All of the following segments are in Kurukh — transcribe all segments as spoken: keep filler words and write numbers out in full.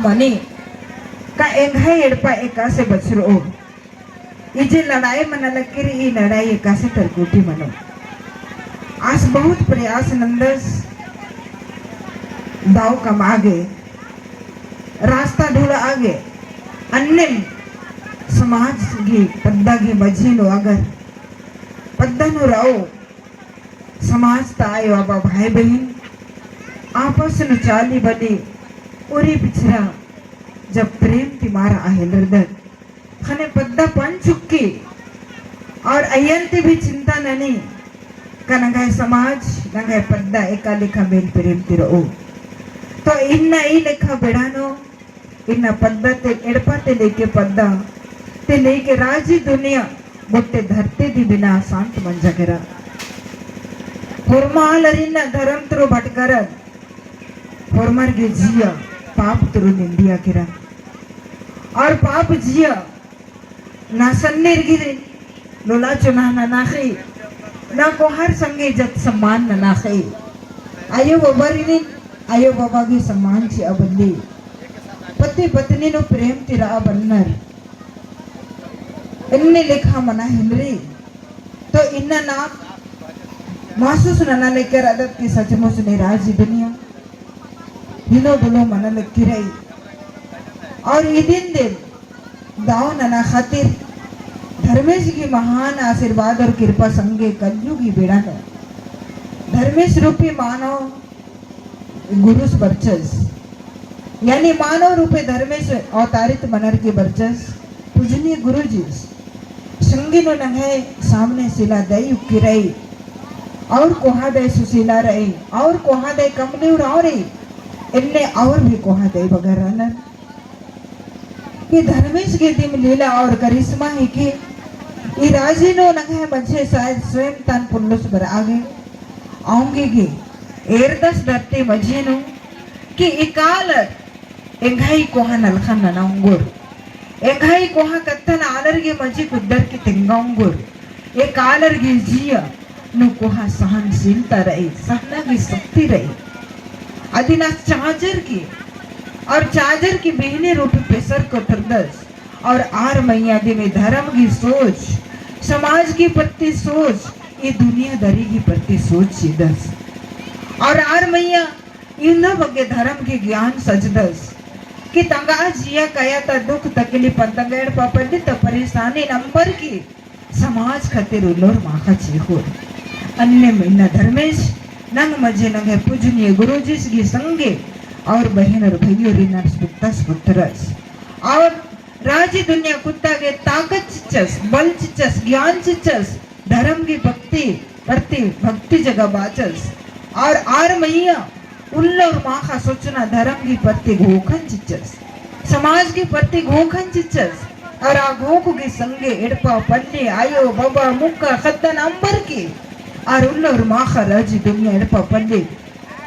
मनी का एंग्है एड़पा एकासे बछरओ। ई जे लड़ाई मना लगी रई, ई लड़ाई एकासे तरकुटी मनो। आस बहुत प्रयास नंदस, दव कमआ गे, रास्ता ढूंढआ गे, अन्नेम समाज गही पद्दा गही मझी नू अगर पद्दा नू रओ, समाज ता आयो बाबा भाई बहिन आपस नू चाली बली उरी पिछरा जब प्रेम ती मारा हेलरदत, ख़ने पद्दा पन चुक्की और अय्यन ती भी चिंता ननी का नंग्है समाज, नंग्है पद्दा एका लेखा मेल प्रेम ती रओ। तो इन्ना ई लेखा बेड़ा नू इन्ना पद्दा ती, एड़पा ती लेके पद्दा ती लेके राजी दुनिया गोट्टे धरती दी बिना शांत मंजा केरा। होरमा आलर इन्ना धरम तुरु भटकरर, होरमर गे जिया पाप तुरु निंदिया केरा। और पाप जिया ना सन्नेर गे लोला चुना ननाख़ी, ना कोहार संगे इज्जत सम्मान ननाख़ी। आयो बाबारिन आयो बाबा गे सम्मान चिआ बल्ली। पति पत्नी नू प्रेम ती रआ बन्नर। इन्ने लेखा मना हेलरी। तो इन्ना ना महसूस नना लेकर अदत की सचमुच ने राजी दुनिया हिनो दुलो मना लगी रई। और इदिन दिन दव नना खातिर धर्मेस गही महान आशीर्वाद और कृपा संगे कलयुगी बेड़ा नू धर्मेस रूपी मानव गुरुस बरचस, यानी मानव रूपे धर्मेस अवतारित मनर की बरचस, पूजनीय गुरुजीस संगी नू नंग्है सामने सिला दई उक्की रई, और कोहा दई सुशीला रई, और कोहा दई कमली उराँव रई, इन्ने और भी कोहा दई बगर रअनर। कि धर्मेस गे दिम लीला और करिश्मा ही कि ई राजी नू नंग्है मझे शायद स्वयं तान पुल्लुस बरआ गे, औंगे गे एरदस धरती मझी नू कि एका आलर एंग्है कोहा नलखन नना ओंगोर, एंग्है कोहा कत्थन आलर गे मझी कुद्दर की तेंगा ओंगोर, एका आलर गे जिया नू कोहा सहनशीलता रई, सहना गही शक्ति रई। अदिन आस चाजर की, और चाजर की बिहनी रूपी पेसर कोठरदस, और आर मइय्याँ दिम ई धरम गही सोच, समाज गही प्रति सोच, ई दुनियादारी गही प्रति सोच चिदस। और आर मइय्याँ इन्ना बग्गे धरम गही ज्ञान सचदस कि तंगआ जिया कया ता दुख तकलीफ, तंगआ एड़पा पल्ली ता परेशानी नंबर की समाज खातिर उल्लोर माखा चीख़ोर। अन्नेम इन्ना धर्मेस नंग मझे नंग्है पूजनीय गुरुजीस गही संगे और बहिन और भइयोर इन्ना पुत्तस पुत्तरस। और राजी दुनिया कुद्दा गे ताकत चिच्चस, बल चिच्चस, ज्ञान चिच्चस, धरम गही भक्ति, प्रति भक्ति जगाबआ चिच्चस। और आर मइय्याँ उल्लोर माखा सोचना धरम गही प्रति घोखन चिच्चस, समाज गही प्रति घोखन चिच्चस, और आ घोख गही संगे एड़पा पल्ली, आयो, बाबा, मुक्का, ख़द्दन अम्बर की, आर उल्लोर माखा राजी दुनिया एड़पा पल्ली,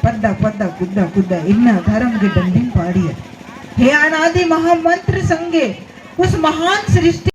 पद्दा पद्दा कुद्दा कुद्दा इन्ना धरम गही डंडिन पाड़िया। हे अनादि महामंत्र संगे उस महान सृष्टि